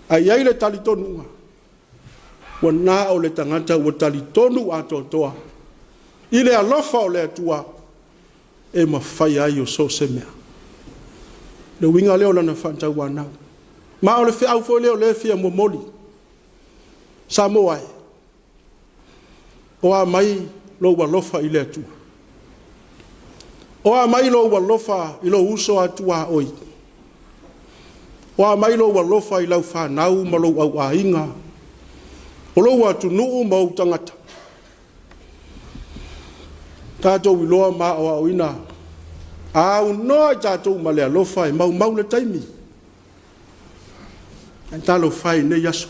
A: ae i ai le talitonuga, ua na o le tagata ua talitonu atoatoa i le alofa o le Atua e mafai ai o so o se mea. O le uiga lea o lana faatauanau. Ma o le feau foi lea o lea e fia momoli. Samoa e, o a mai lou alofa i le Atua? O a mai lou alofa i lou uso a tuaoi? O a mai lou alofa i lau fanau ma lou auaiga, o lou atunuu ma ou tagata? Tatou iloa ma aoaoina, a aunoa i tatou ma le alofa e maumau le taimi. Ae talofa e i nei aso,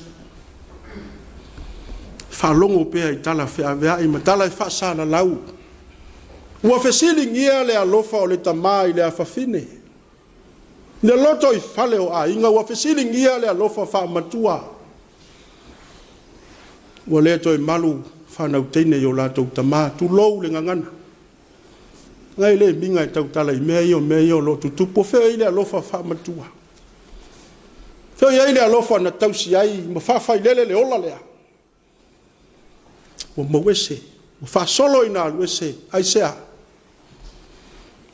A: faalogo pea i tala feaveai ma tala e faasalalau. Ua fesiligia le alofa o le tama i le afafine, le lotoifale o aiga, ua fesiligia le alofa faamatua. Ua le toe malu fanau teine i o latou tama, tulou le gagana. E le miga e tautala i mea ia, o mea ia o lo o tutupu. O fea o i ai le alofa faamatua? O fea o i ai le alofa na tausi ai ma faafailele le ola lea? Ua mauese, ua faasolo ina alu ese. Aisea?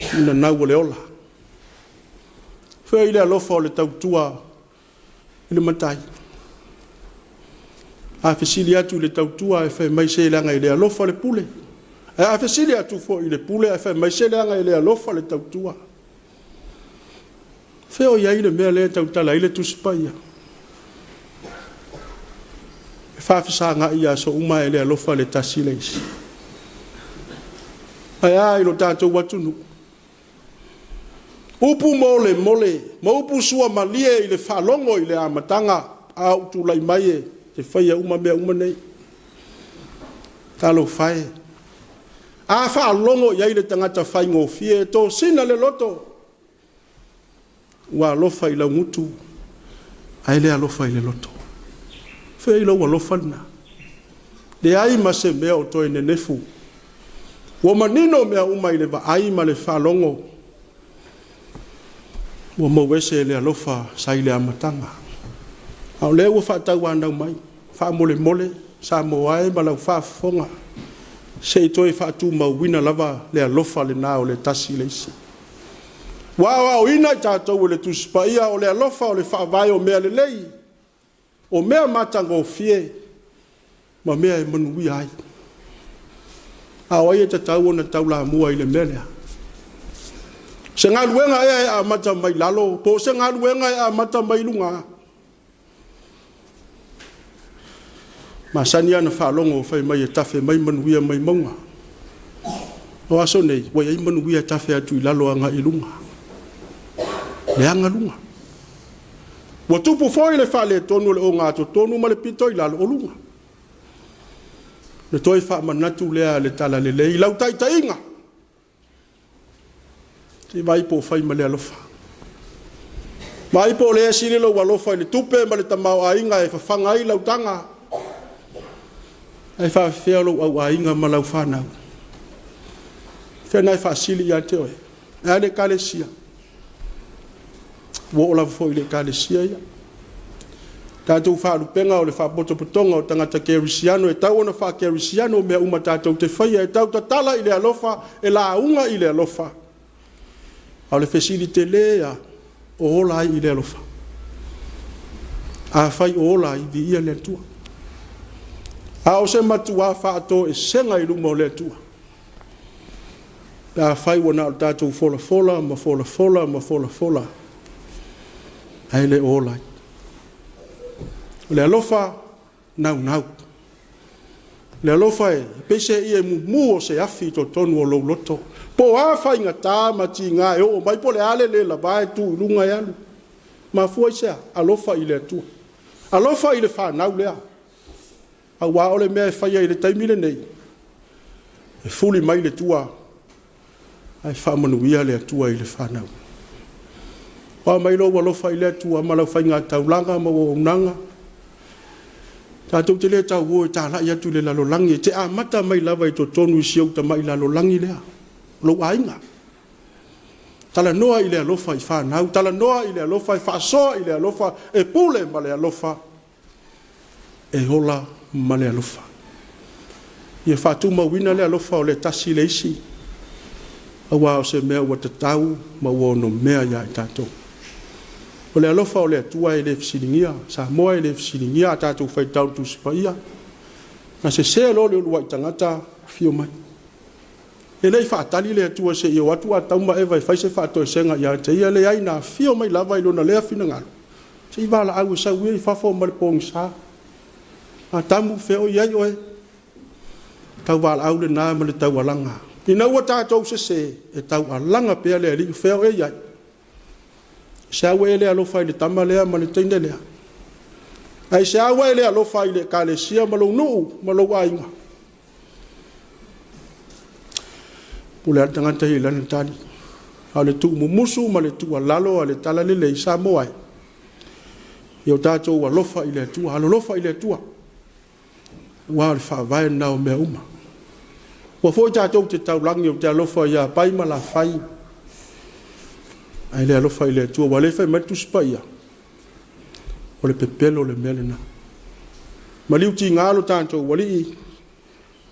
A: I nanau o le ola. O fea o i ai le alofa o le tautua i le matai? A fesili atu i le tautua ae fai mai, se leaga e le alofa le pule. Ae a fesili atu foi i le pule ae fai mai, se leaga e le alofa le tautua. Fea o i ai le mea lea e tautala ai le Tusi Paia? E faafesagai i aso uma ae le alofa le tasi i le isi. Ae a i lo tatou atunuu? Upu molemole ma upu suamalie i le faalogo i le amataga a ou tulai mai e te faia uma mea uma nei. Talofa e, a faalogo i ai le tagata faigofie e tosina le loto, ua alofa i laugutu ae le alofa i le loto. Fea i lou alofa lena? Leai ma se mea o toe nenefu. Ua manino mea uma i le vaai ma le faalogo. Ua mauese le alofa sa i le amataga. A o lea ua faatauanau mai, faamolemole. Samoa e ma lau faafofoga, se i toe faatumauina lava le alofa lena o le tasi i le isi. Ua aoaoina i tatou e le Tusi Paia, o le alofa o le faavae o mea lelei, o mea matagofie ma mea e manuia ai. A o ai e tatau ona taulamua i le mea lea? O se galuega ea e amata mai lalo, po o se galuega e amata mai luga? E masani lava ona faalogo fai mai e tafe mai manuia mai mauga. O aso nei, ua i ai manuia e tafe atu i lalo agai i luga. Leaga luga. Ua tupu foi le faaletonu o le ogatotonu ma le pito i lalo o luga. O le toe faamanatu lea a le Talalelei i lau taitaiga, se i vaai po o fai ma le alofa. Vaai po o lea e sili lou alofa i le tupe ma le tamaoaiga e fafaga ai lau taga, ae faafefea lou auaiga ma lau fanau? O fea lena e faasili ia te oe? Ae a le Ekalesia? Ua oo lava foi i le Ekalesia ia. Tatou faalupega o le faapotopotoga o tagata kerisiano, e tatau ona faakerisiano mea uma tatou te faia, e tautatala i le alofa, e lauga i le alofa. A o le fesili tele lava, o ola ai i le alofa? Afai o ola ai, viia le Atua. A o se matua faatoesega i luma o le Atua pe afai ua na o le tatou folafola ma folafola ma folafola ae le o ola ai. O le alofa, naunau. O le alofa e pei se ie mumu o se afi i totonu o lou loto. Po o a faigata ma tiga e oo mai, po o le a le le lava e tu i luga e alu. Mafua i se a? Alofa i le Atua. Alofa i le fanau lea. Aua o le mea e faia i le taimi lenei, e fuli mai le tua ae faamanuia le Atua i le fanau. O a mai lou alofa i le Atua ma lau faigataulaga ma lau auaunaga? Tatou te le tau o e talai atu i le lalolagi, e te amata mai lava i totonu i si ou tamai lalolagi lea, lou aiga. Talanoa i le alofa i fanau, talanoa i le alofa e faasoa i le alofa, e pule ma le alofa, e ola ma le alofa. Ia faatumauina le alofa o le tasi i le isi, aua o se mea ua tatau ma ua onomea ia i tatou. O le alofa o le Atua e le fesiligia, Samoa e le fesiligia a tatou faitau i le Tusi Paia, na sese loa le uluai tagata, afio mai. E le i faatali le Atua se i o atu Atamu ma Eva e fai se faatoesega ia te ia, leai na afio mai lava i lona lea finagalo, se i valaau e sau ia i fafo ma le pogisa. Atamu, fea o i ai oe? Tauvalaau lena ma le taualaga. Ina ua tatou sese, e taualaga pea le Alii, o fea o e i ai? Aisea ua e le alofa ai i le tama lea ma le teine lea? Aisea ua e le alofa ai i le ekalesia ma lou nuu ma lou aiga? Pule lava le tagata ia i lana tali. A o le tuumumusu ma le tuualalo a le Talalelei, Samoa e, ia o tatou alofa i le Atua, alolofa i le Atua, aua o le faavae lena o mea uma. Aua foi tatou te taulagi, ou te alofa ia Pai ma Lafai, ae le alofa i le Atua. Aua o lea e fai mai le Tusi Paia, o le pepelo le mea lena. Maliu tiga lo tatou Alii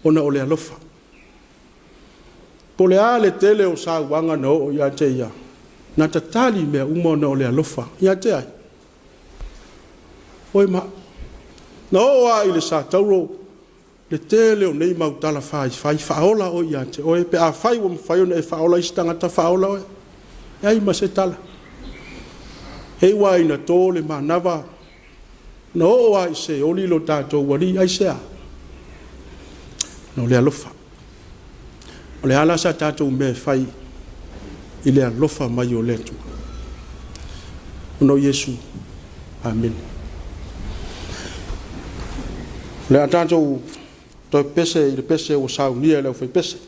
A: ona o le alofa. Po o le a le tele o sauaga na oo ia te ia, na tatali mea uma ona o le alofa. Ia te ai? Oe ma au. Na oo lava i le satauro le tele o nei mau tala faifai, faaola oe ia te oe, pe afai ua mafai ona e faaola isi tagata, faaola oe. Leai ma se tala. E iu lava ina to le manava, na oo lava i Seoli lo tatou Alii. Aisea? Ona o le alofa. O le a la sa tatou mea e fai i le alofa mai o le Atua? Ona o Iesu. Amene. O le a tatou toe pese i le pese ua saunia e le aufaipese.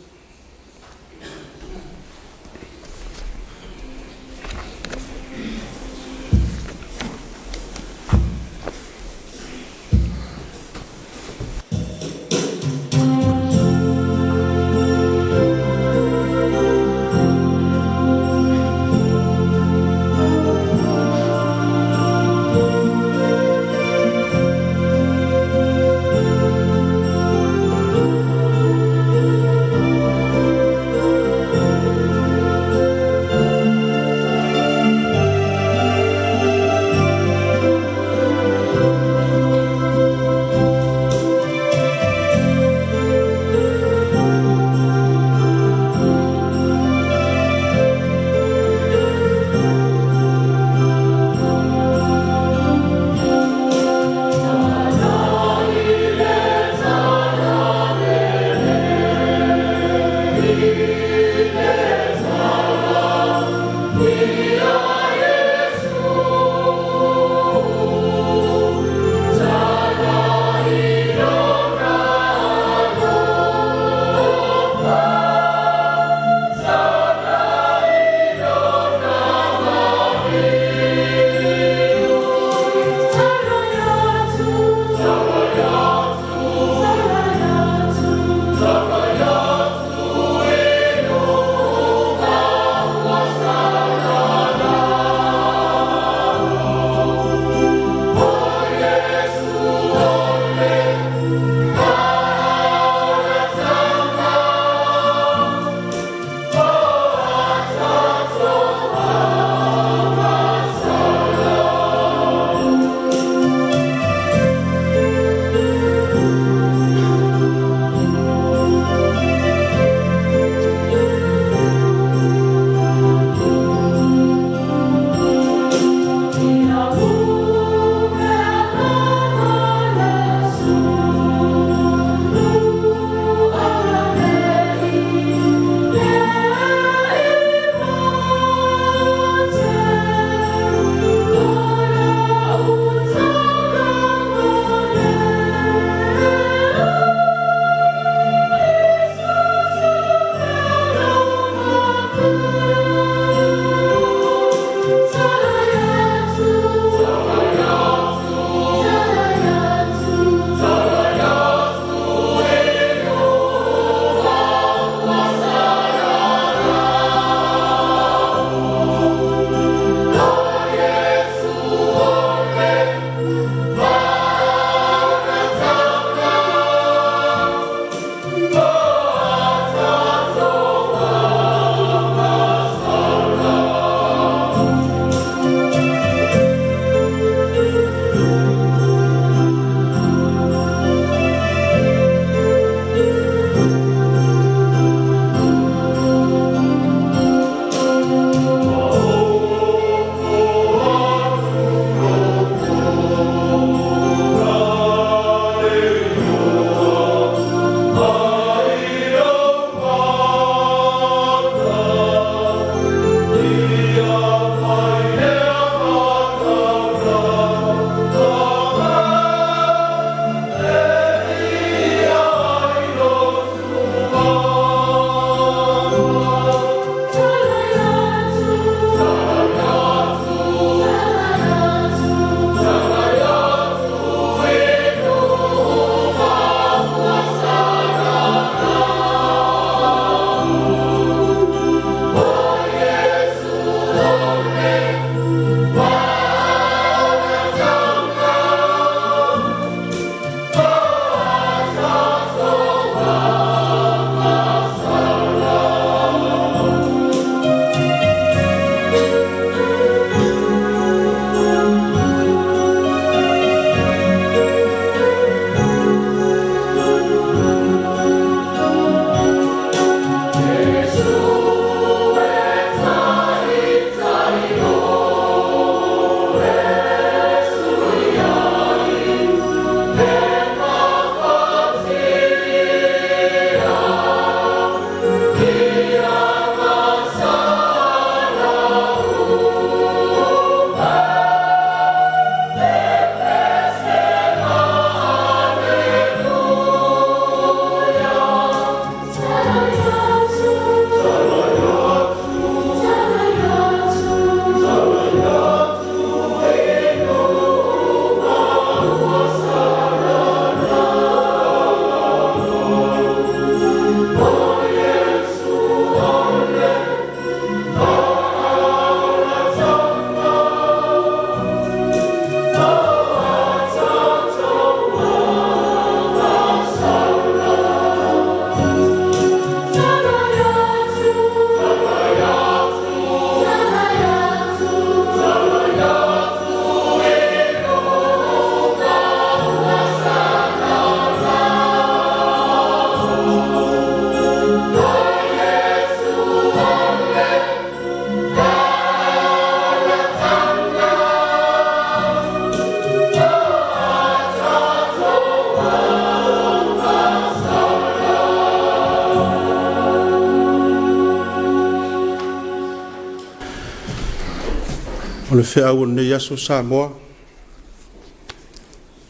A: O le feau o lenei aso Samoa,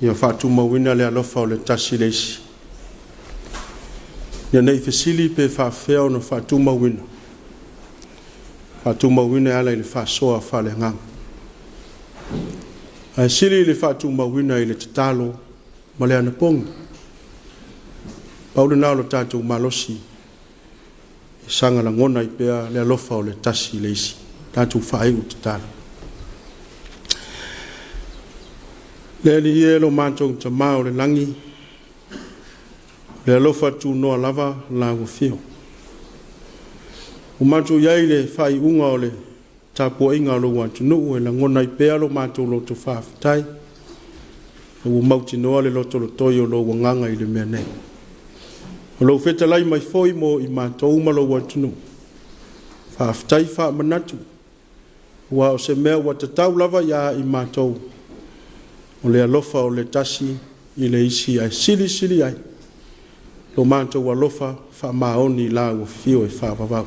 A: ia faatumauina le alofa o le tasi i le isi. Ina ne i fesili pe faafefea ona faatumauina, faatumauina e ala i le faasoa faaleagaga. Ae sili le faatumauina i le tatalo ma le anapogi. Pau lena o lo tatou malosi e saga lagona ai pea le alofa o le tasi i le isi. Tatou faaiu i le tatalo. Le Alii e lo matou Tama o le lagi, le alofa tunoa lava lau Afio. Ua matou i ai i le faaiuga o le tapuaiga a lou atunuu e lagona ai pea lo matou loto faafetai, ua mautinoa le lotolotoi o lou agaga i le mea nei. O lou fetalai mai foi mo i matou ma lou atunuu, faafetai faamanatu, aua o se mea ua tatau lava ia i matou, o le alofa o le tasi i le isi, ae silisili ai lo matou alofa faamaoni i lau afio e faavavau.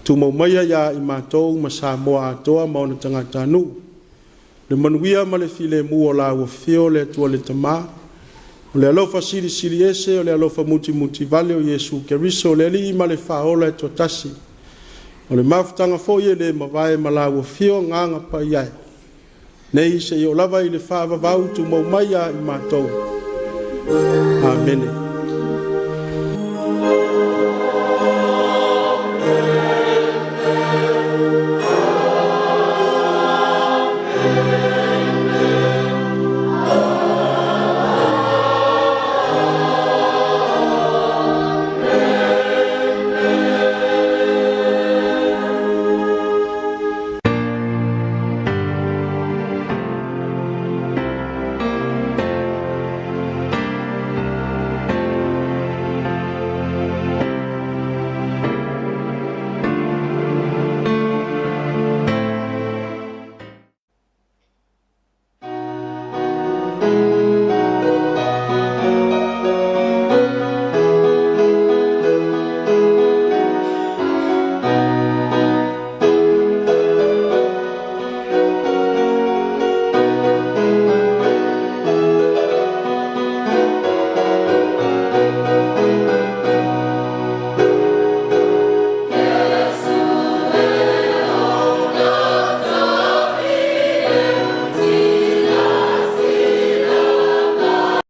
A: Tumau maia ia i matou ma Samoa atoa ma ona tagatanuu le manuia ma le filemu o lau Afio le Atua le Tama, o le alofa silisili ese, o le alofa mutimutivale o Iesu Keriso o le Alii ma le Faaola e toatasi, o le mafutaga foi e le mavae ma lau Afio Agaga Paia e, nei seia oo lava i le faavavau, tumau mai ia i matou. Amene.